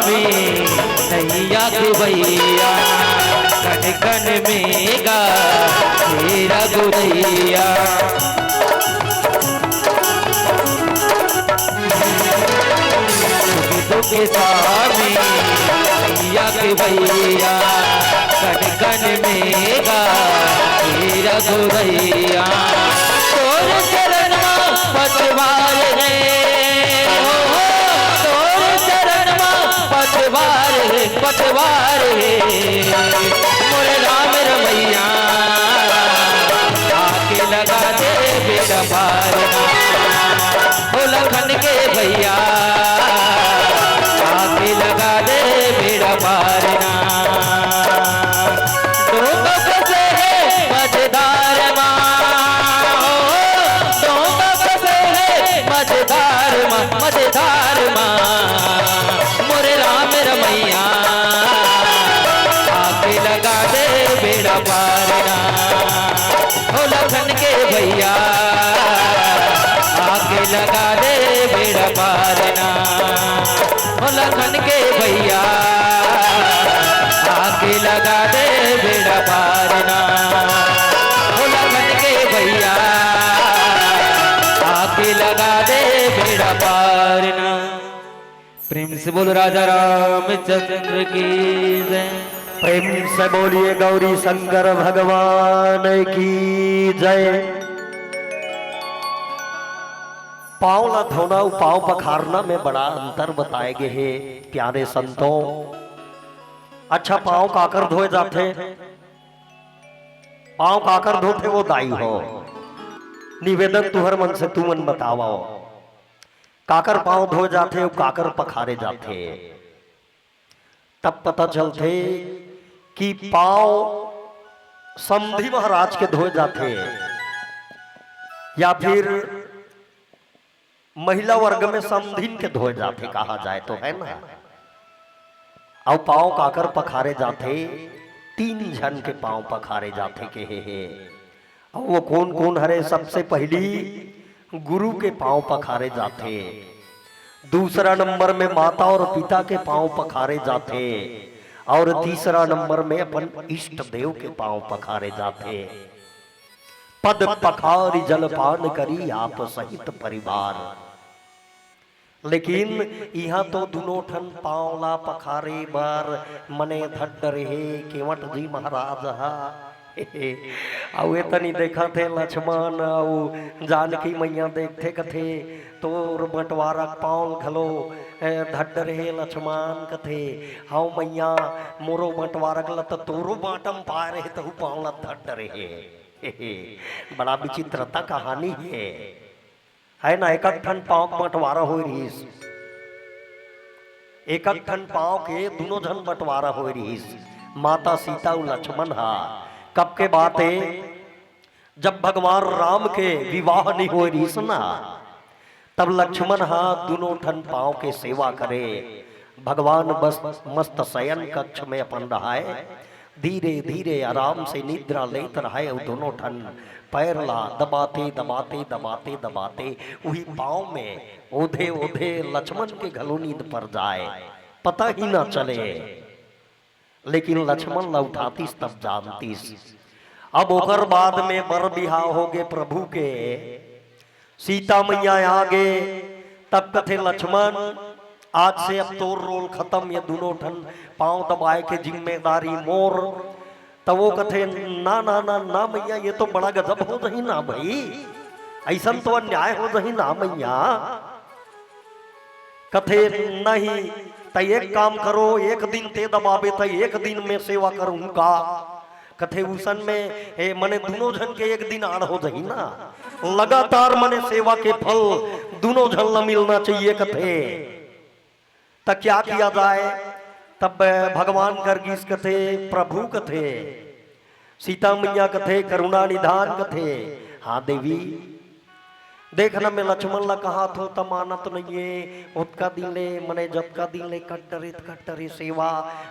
में नैया के भैया, कन कन में गा हे रघुरैया। दुख दुख स्वामी नैया के भैया, कन कन में गा हे रघुरैया। तोर चरण मा पतवार हे, ओ हो, तोर चरण मा पतवार हे, पतवार हे। मोरे राम रमैया, आके लगा दे बेड़ा पार ना। ओ लखन के भैया, आके लगा दे बेड़ा पार ना। डोंग फंसे हे मझधार मा, ओ, डोंग फंसे हे मझधार मा, मझधार मा। मोरे राम रमैया, आके लगा दे बेड़ा पार ना। ओ लखन के भैया, आके लगा दे बेड़ा पार ना। ओ लखन के भैया, आके लगा दे बेड़ा पार ना। ओ लखन के भैया, आके लगा दे बेड़ा पार ना। प्रेम से बोल राजा रामचंद्र की जय। प्रेम से बोलिए गौरी शंकर भगवान की जय। पाँव ला धोना अउ पाँव पखारना में बड़ा अंतर बताए गे हे प्यारे संतों। अच्छा, पाँव काकर धोए जाथे? पाँव काकर धोथे वो दाई हो? निवेदन तुहर मन से तुमन बतावव, काकर पाँव धोए जाथे अउ काकर पखारे जाथे? तब पता चलथे कि पाँव समधी महाराज के धोए जाथे या फिर महिला वर्ग में समधिन के धोए जाथे, कहा जाए तो, है ना? अउ पाँव काकर पखारे जाथे? तीन झन के पाँव पखारे जाथे, कहे हे। अउ वो कोन कोन हरे? सबसे पहिली गुरु के पाँव पखारे जाथे, दूसरा नंबर में माता अउ पिता के पाँव पखारे जाथे, अउ तीसरा नंबर में अपन इष्ट देव के पाँव पखारे जाथे। पद पखारि जलपान करी आप सहित परिवार। लेकिन इहाँ तो दुनों ठन पाँव ला पखारे बर मने धड्डरे हे केवट जी महाराज ह। अउ ए तनी देखत हे लक्ष्मण अउ जानकी मैया देखथे कथे, "तोर बंटवारा के पाँव घलो, ए, धड्डरे हे लक्ष्मण," कथे, "हव मैया, मोरो बंटवारा के ल त तोरो बाँटा म पाए रहे, तहू पाँव ला धड्डरे हे।" बड़ा विचित्रता कहानी हे, है ना? एकक ठन पाँव के बंटवारा होए रिहिस, एकक ठन पाँव के दुनों झन बंटवारा होए रिहिस, माता सीता अउ लक्ष्मण हा। कब के बात ए, जब भगवान राम के विवाह नइ होए रिहिस ना, तब लक्ष्मण हा दुनों ठन पाँव के सेवा करे। भगवान बस मस्त शयन कक्ष में अपन रहाय, धीरे धीरे आराम से निद्रा लेत रहाय अउ दुनों ठन पैर ला दबाते, दबाते, दबाते, दबाते उही पाँव में ओधे ओधे लक्ष्मण के घलो नींद पर जाय, पता ही ना चले। लेकिन लक्ष्मण ला उठातिस तब जानतिस। अब ओकर बाद में बर बिहाव होगे प्रभु के, सीता मैया आगे, तब कथे, "लक्ष्मण, आज से अब तोर रोल खतम, ये दुनों ठन पाँव दबाए के जिम्मेदारी मोर।" त वो कथे, "ना, ना, ना, ना मैया, ये तो बड़ा गजब हो जही ना भई, अइसन तो अन्याय हो जही ना मैया।" कथे, "नहीं, त एक काम करो, एक दिन ते दबाबे त एक दिन में सेवा करहूँ का?" कथे, "उसन में, ए, मने दुनों झन के एक दिन आड़ हो जही ना, लगातार मने सेवा के फल दुनों झन ला मिलना चाहिए," कथे। त क्या किया जाए? तब भगवान कर गिस कथे, प्रभु कथे, सीता मैया कथे, करुणा निधान कथे, "हाँ देवी, देख न, मैं लक्ष्मण ला कहात हों त मानत नइये। ओतका दिन ले, मने जतका दिन ले कट्टरे त कट्टरे सेवा,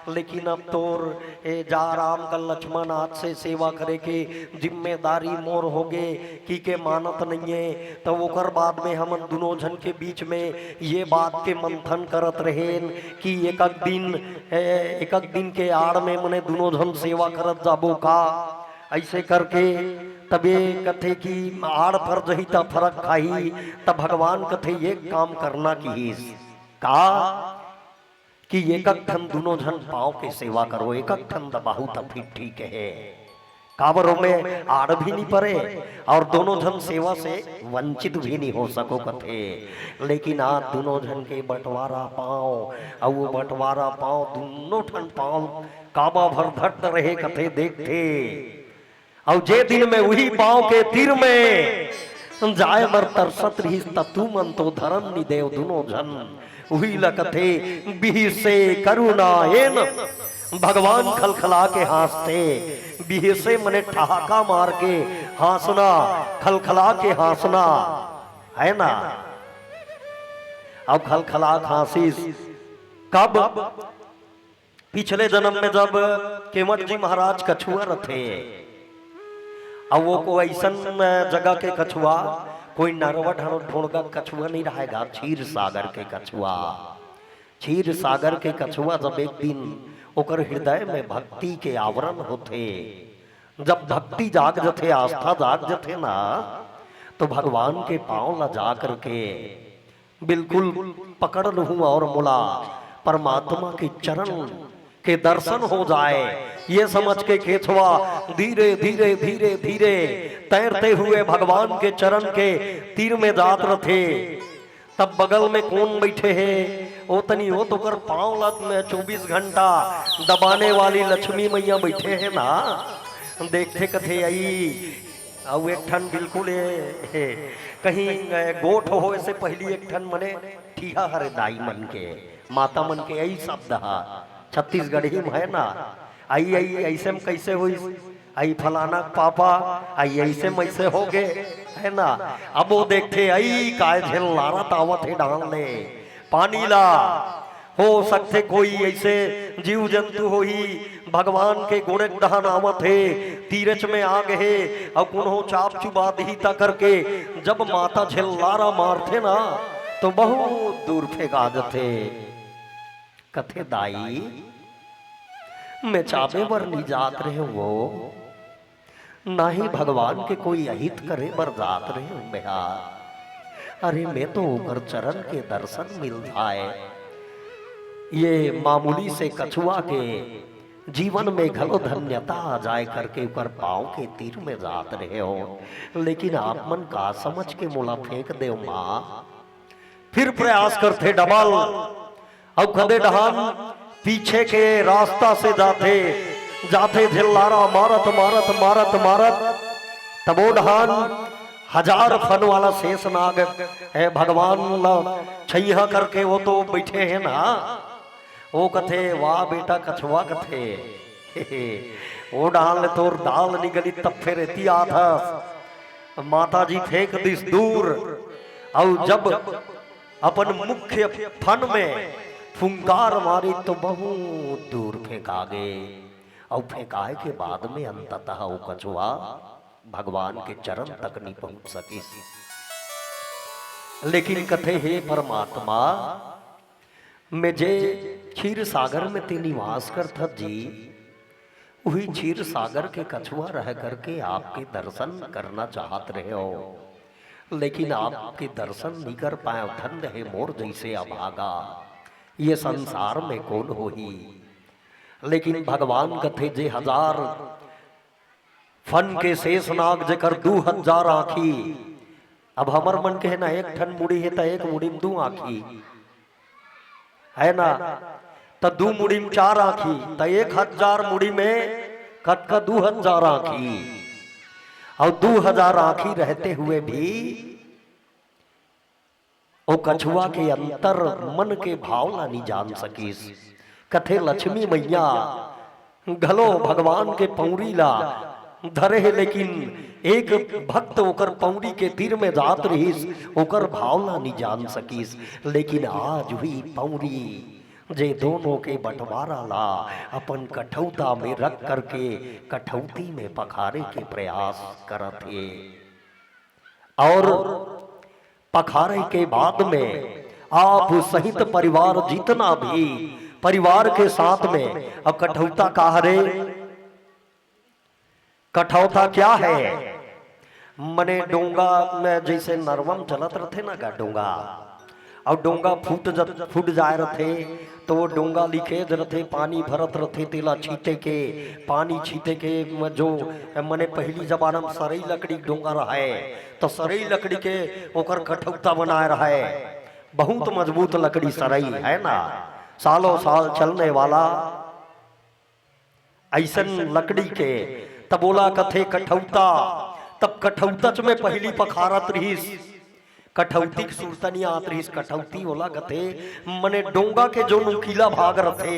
लेकिन अब तोर ए जा राम का लक्ष्मण आज से सेवा करे के जिम्मेदारी मोर होगे, कहिके मानत नइये। त ओकर बाद में हमन दुनों झन के बीच में ये बात के मंथन करत रहेन कि एक एक दिन, ए, एक एक दिन के आड़ में मने दुनों झन सेवा करत जाबो का, अइसे करके। तबे कथे कि आड़ फर जही त फरक खाही। त भगवान कथे, एक काम करना किहिस का कि एक एक ठन दुनों झन पाँव के सेवा करो, एक एक ठन दबाहू त फिर ठीक हे। काबर ओमे आड़ भी नइ परे अउ दुनों झन सेवा से वंचित भी नइ हो सको कथे। लेकिन आज दुनों झन के बंटवारा पाँव, अउ वो बंटवारा पाँव, दुनों ठन पाँव काबा भर धट रहे कथे, देखथे। अउ जे दिन में उही पाँव के तीर में जाए बर तरसत रहिस, त तुमन तो धरम नइ देव दुनों झन। उही ल कथे, बिहसे करुणा एन, भगवान खलखला के हाँसथे। बिहसे मने ठहाका मार के हाँसना, खलखला के हाँसना, हे ना? अब खलखला के हाँसिस, कब? पिछले जनम में जब केवट जी महाराज कछुआ रथे, अउ वो को अइसन जगह के कछुआ, कोई नरवा ढोड़गा कछुआ नइ रहय गा, क्षीर सागर के कछुआ। क्षीर सागर के कछुआ जब एक दिन ओकर हृदय में भक्ति के आवरण होथे, जब भक्ति जाग जथे, आस्था जाग जथे ना, तो भगवान के पाँव ला जा करके बिल्कुल पकड़ लूहूं अउ मोला परमात्मा के चरण के दर्शन हो जाए, ये समझ के केछुआ धीरे धीरे धीरे धीरे तैरते हुए भगवान के चरण के तीर में जात रथे। तब बगल में कोन बइठे हे? ओ तनी, ओ तो ओकर पाँव ला चउबीस घंटा दबाने वाली लक्ष्मी मइया बइठे हे ना, देखथे कथे, अई अउ एक ठन बिल्कुल ए, ए, कहीं, ए, गोठ होय से पहिली एक ठन मने ठिहा हरे दाई मन के, माता मन के अई शब्द ह छत्तीसगढ़ी में हे ना। अई, अई, अइसे में कइसे होइस? अई फलाना के पापा, अई अइसे में अइसे होगे, हे ना। अब वो देखथे, अई काय झेल्लारत आवत हे डाहन ले पानी ला। हो सकथे कोई अइसे जीव जंतु होही, भगवान के गोड़े डहन आवत हे, तीरच में आ गे हे, अउ कोनो चाब चुबा दिही त करके जब माता झेल्लारा मारथे ना, तो बहुत दूर फेंका जथे। कथे, दाई, मैं चाबे बर नइ जात रहेंव वो, ना ही भगवान के कोई अहित करे बर जात रहेंव मैं हा। अरे, मैं तो ओकर चरण के दर्शन मिल जाए, ये मामूली से कछुआ के जीवन में घलो धन्यता आ जाए करके ओकर पाँव के तीर में जात रहेंव। लेकिन आप मन का समझ के मोला फेंक देव माँ? फिर प्रयास करथे डबल, अउ कदे डहान पीछे के रास्ता से जाथे, जाथे झिल्लारा मारत, मारत, मारत, मारत, तब ओ डहान हजार फन वाला शेष नाग, ए भगवान ला छैहा करके वो तो बइठे हे ना, वो कथे, "वाह बेटा कछुआ," कथे, "ओ डहान ले तोर दाल निगली तब फेर एती आथस।" माता जी फेंक दिस दूर, अउ जब अपन मुख्य फन में फुंकार मारी तो बहुत दूर फेंका गे, अउ फेंकाए के बाद में अंततः वो कछुआ भगवान के चरण तक नहीं पहुंच सकिस। लेकिन कथे, "हे परमात्मा, मैं जे क्षीर सागर में ते निवास करथस जी, उही क्षीर सागर के कछुआ रह करके आपके दर्शन करना चाहत रहेंव, लेकिन आपके दर्शन नइ कर पाएंव। धन्य हे मोर जइसे अभागा, ये संसार में कोन होही?" लेकिन भगवान कथे, जे हजार फन के शेष नाग, जेकर दू हजार आँखी, अब हमर मन के हे ना, एक ठन मुड़ी हे त एक मुड़ी में दू आँखी, हे ना, त दू मुड़ी में चार आँखी, त एक हजार मुड़ी में कतका? दू हजार आँखी। अउ दू हजार आँखी रहते हुए भी ओ कछुआ के अंतर मन के भाव ला नइ जान सकिस। कथे लक्ष्मी मइया घलो भगवान के पौरी ला धरे हे, लेकिन एक भक्त ओकर पौंरी के तीर में जात रहिस, ओकर भाव ला नि जान सकिस। लेकिन आज उही पौंरी, जे दोनों के बंटवारा ला अपन कठौता में रख करके कठौती में पखारे के प्रयास करत हे। और पखारे के बाद में आप सहित परिवार जितना भी परिवार के साथ में, अब कठौता का हरे? कठौता क्या है? मने डोंगा में जैसे नरवा म चलत रथे ना गा डोंगा, अउ डोंगा फूट ज-, फूट जाए रथे, तो वो डोंगा लिखेज रथे, पानी भरत रथे, तेला छीटे के, पानी छीटे के म-, जो मने पहिली जमाना में सरई लकड़ी के डोंगा रहय, तो सरई लकड़ी के ओकर कठौता बनाए रहय। बहुत मजबूत लकड़ी सरई है ना, सालों साल चलने वाला। अइसन लकड़ी के, तब ओला कथे कठौता। तब कठौतच में पहिली पखारत रिहिस, कठौती के सुरता नि आत रिहिस। कठौती ओला कथे, मने डोंगा के जो नुकीला भाग रथे,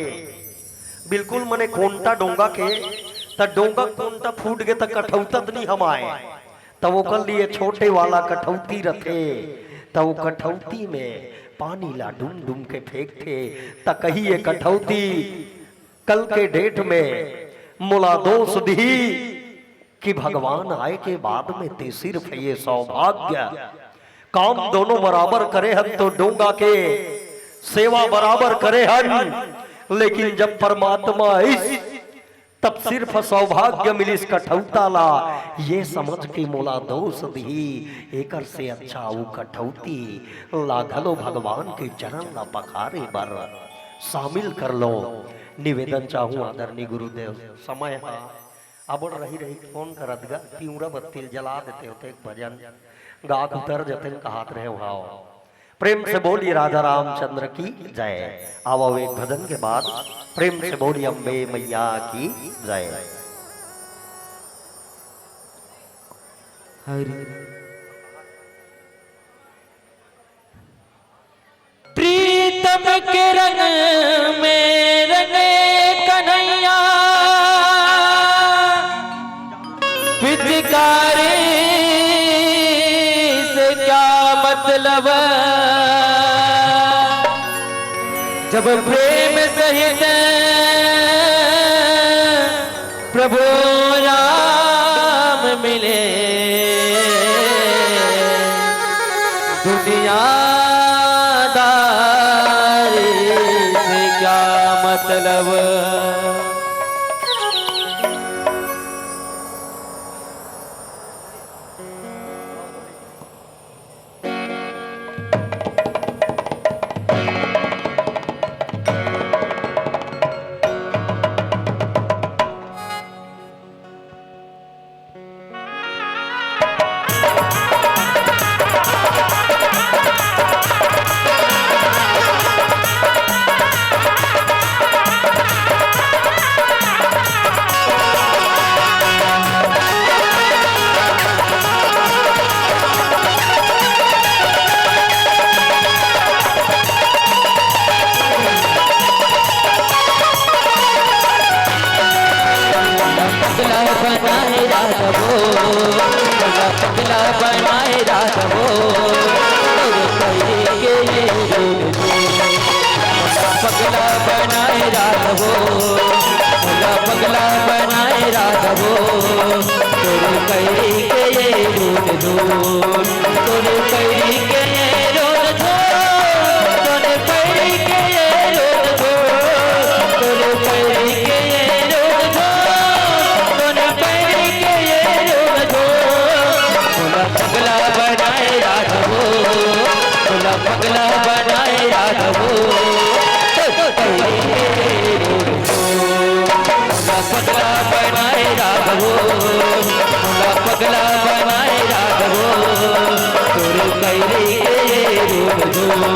बिल्कुल मने कोंटा डोंगा के, त डोंगा कोंटा फूट गे त कठौता त नि हमाय, त ओकर लिए छोटे वाला कठौती रथे। त वो कठौती में पानी ला डूम डूम के फेंकथे, त कही ये कठौती, कल के डेट में मोला दोष दिही कि भगवान आए के बाद में ते सिर्फ ये सौभाग्य, काम दोनों बराबर करे हन तो डोंगा के सेवा बराबर करे हन, लेकिन जब परमात्मा आइस तब सिर्फ सौभाग्य मिलिस कठौता ला, ये समझ के मोला दोष दिही, एकर से अच्छा वो कठौती ला घलो भगवान के चरण ला पखारे बर शामिल कर लो। निवेदन चाहूं आदरणीय गुरुदेव, समय हा अबड़ रही रही फोन करत गा, तिंवरा बत्ती ल जला देते होते एक भजन गा के उतर जतेन कहात रहे भाव। प्रेम से बोलिए राजा रामचंद्र की जय। आओ एक भजन के बाद प्रेम से बोलिए अम्बे मैया की जय। हरि। प्रीतम के रंग में रंगे कन्हैया, पिचकारी से क्या मतलब, जब प्रेम सहित प्रभु राम मिले। दुनियादारी से क्या मतलब। पगला बनाए राघवो, पगला बनाए राघवो, पगला बनाए राघवो, पगला बनाए राघवो, तोर पैरी के ये रोज धूल, तोर पैरी के ये रोज धूल, तोर पैरी के ये रोज धूल, तोर पैरी के ये रोज धूल, तोर पैरी के ये रोज धूल। मोला पगला बनाए राघवो, मोला पगला बनाए राघवो, तोर पैरी के ये रोज धूल। मोला पगला बनाए राघवो, मोला पगला बनाए राघवो, तोर पैरी के ये रोज धूल।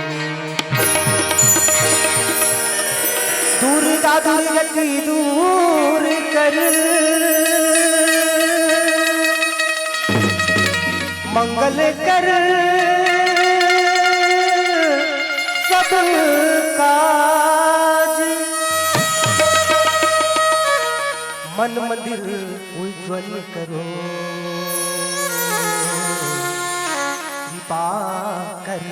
मंगल कर सब काज, मन मंदिर उज्जवल करो, कृपा कर।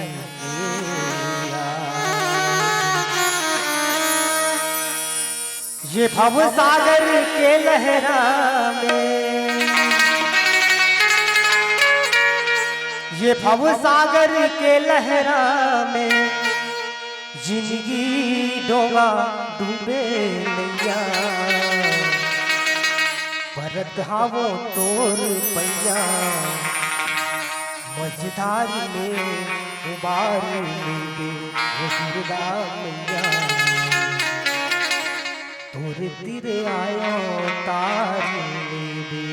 ये भव सागर के लहरा में, ये भव सागर के लहरा में, जिंदगी डोंगा डूबे नैया, परत हावो तोर पैया, मझधार में उबार लेबे, वो दुर्गा मैया। तोर तीर आयो तार लेबे।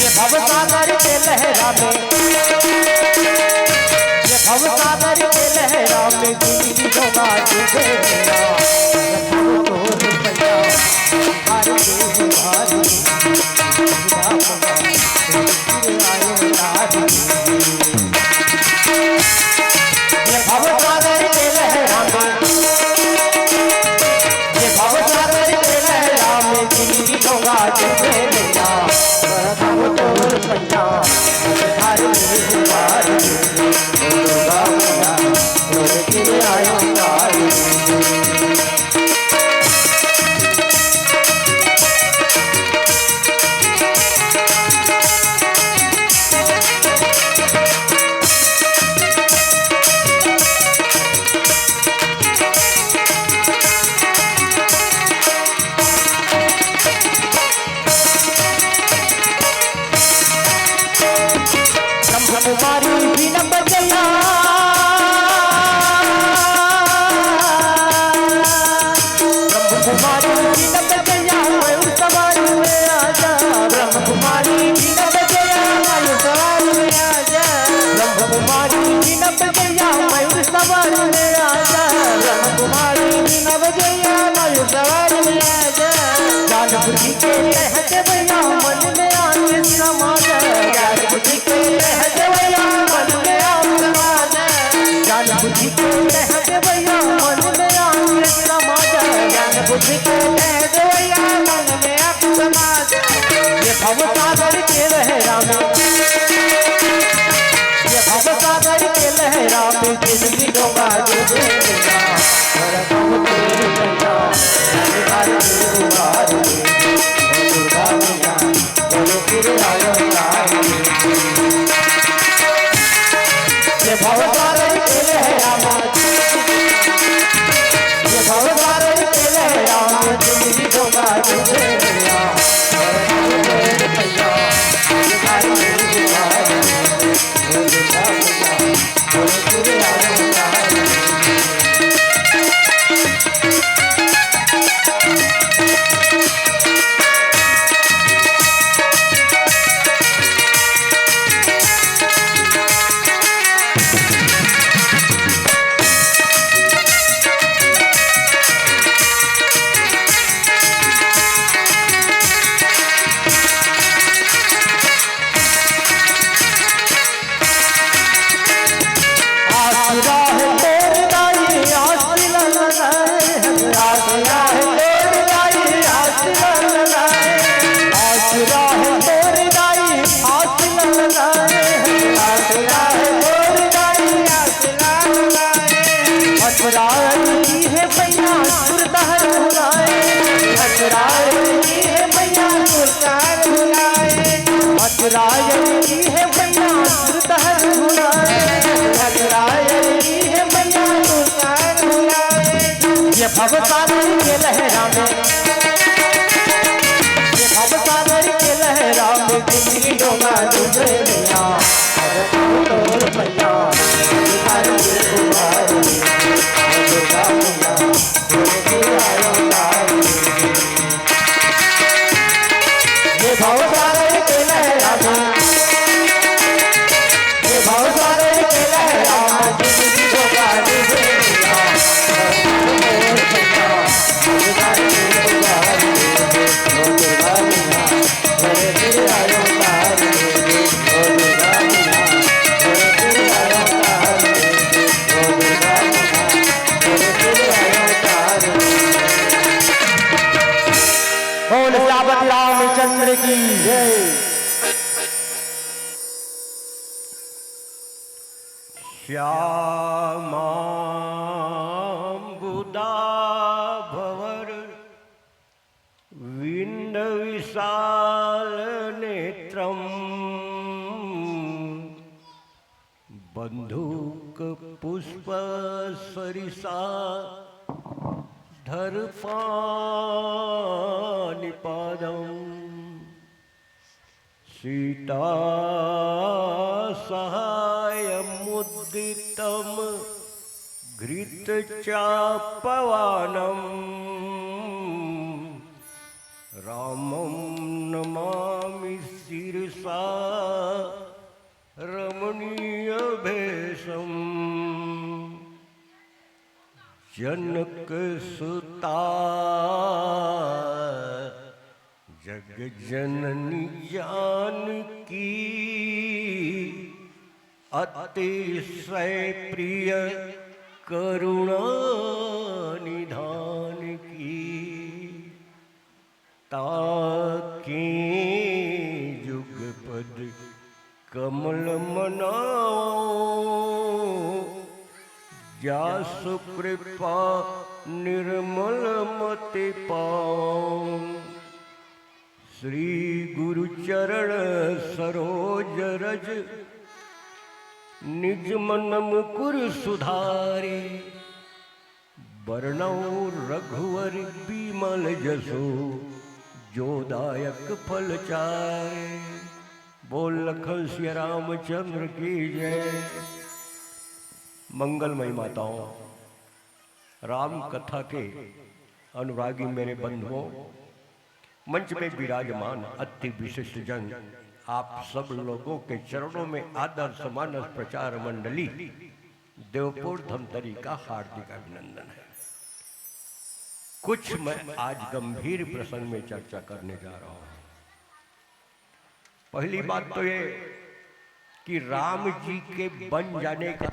ये भव सागर के लहरा में, ये भव सागर के लहरा में जिंदगी डोंगा डूबे मेरा। तोर पैया, हार के हार, ये भव सागर के लहरा में, ये भव सागर के लहरा में जिंदगी डोंगा डूबे मेरा। तोर पैया, हार के हार, दुर्गा मैया, तोर तीर आयो तार। ब्रह्म कुमारी बीन बजैया, ब्रह्म कुमारी बीन बजैया, मयूर सवारी में आजा। ब्रह्म कुमारी बीन बजैया, मयूर सवारी में आजा। ब्रह्म कुमारी बीन बजैया, मयूर सवारी में आजा। ब्रह्म कुमारी बीन बजैया, मयूर सवारी में आजा। जान बुझ के कह दे भैया, मन में आके समा जा। जान बुझ के कह दे भैया, मन में आके समा जा। जान बुझ के कह दे भैया, मन में आके समा जा। जान बुझ के कह दे भैया, मन में आके समा जा। ये भव सागर के लहरा में, ये भव सागर के लहरा में जिंदगी डोंगा डूबे मेरा। असराय की है भैया, सुरतार भुलाए। असराय की है भैया, सुरतार भुलाए। असराय की है भैया, सुरतार भुलाए। सागर के लहरा में, ये भव सागर के लहरा में, जिंदगी डोला डूबे मिया। अरे तू तोर मैया, तू तारी के कुमारी, ओ दुर्गा मैया, तोरे के आयो तारी। ये भव सागर के लहरा में, ये भव सागर के लहरा में, जिंदगी डोला डूबे मिया। बोल सावत रामचंद्र की जय। श्यामाम्बुदाभवरविन्दविशालनेत्रम्। बन्धूकपुष्पसरिसा धर पाणिपादम्। सीता सहायमुद्दितं घृतचापवानम्। रामं नमामि शिरसा रमणीयवेषम्। जनकसुता जगजननी जानकी, अतिशय प्रिय करुणा निधान की। ताके जुगपद कमल मनाओ, जासु कृपा निर्मल मति पाओ। श्री गुरु चरण सरोज रज, निज मन मुकुर सुधारी। बरनउँ रघुवर बिमल जसु, जो दायक फल चारि। बोल लखन सिया रामचंद्र की जय। मंगलमयी माताओं, राम कथा के अनुरागी मेरे बंधुओं, मंच में विराजमान अति विशिष्ट जन, आप सब लोगों के चरणों में आदर समानस प्रचार मंडली देवपुर धमतरी का हार्दिक अभिनंदन है। कुछ मैं आज गंभीर प्रसंग में चर्चा करने जा रहा हूं। पहली बात तो ये कि राम जी के बन जाने का